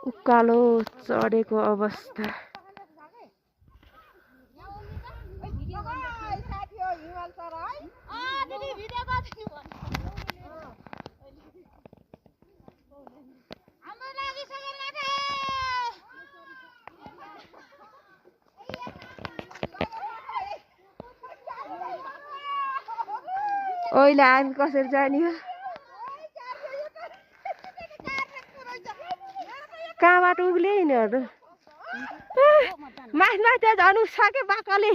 उकालो चढेको अवस्था। ओइला हामी कसरी जाने हो? कहाँबाट उक्ले यिनीहरू? माथि माथि जानु सके बाकाले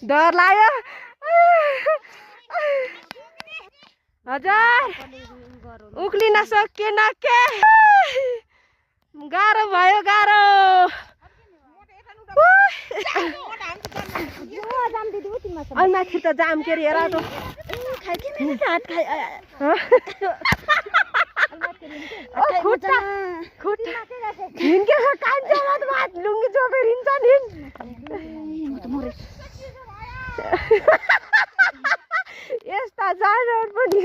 डर लाग्यो। हजुर उक्लिन सकिएन के? गाह्रो भयो गाह्रो। अनि माथि त जाम के अरे हेर त खुट्टा खुट्टा हिँड्के कान्छमा त माथि लुङ्गी चोपेर हिँड्छ नि। यस्ता जानवर पनि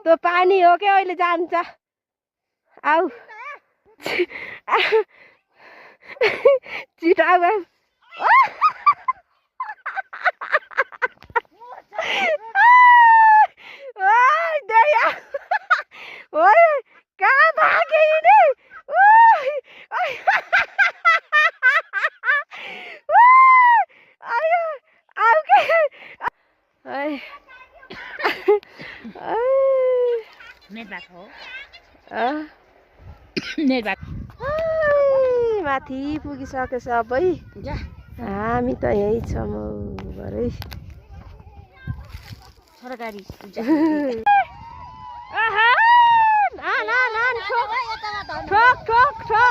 त्यो पानी हो क्या अहिले जान्छ। आऊ चिटाउ कहाँ भागे नि? माथि पुगिसके सबै। हामी त यही छौँ भरै सरकारी ठोक ठोक ठोक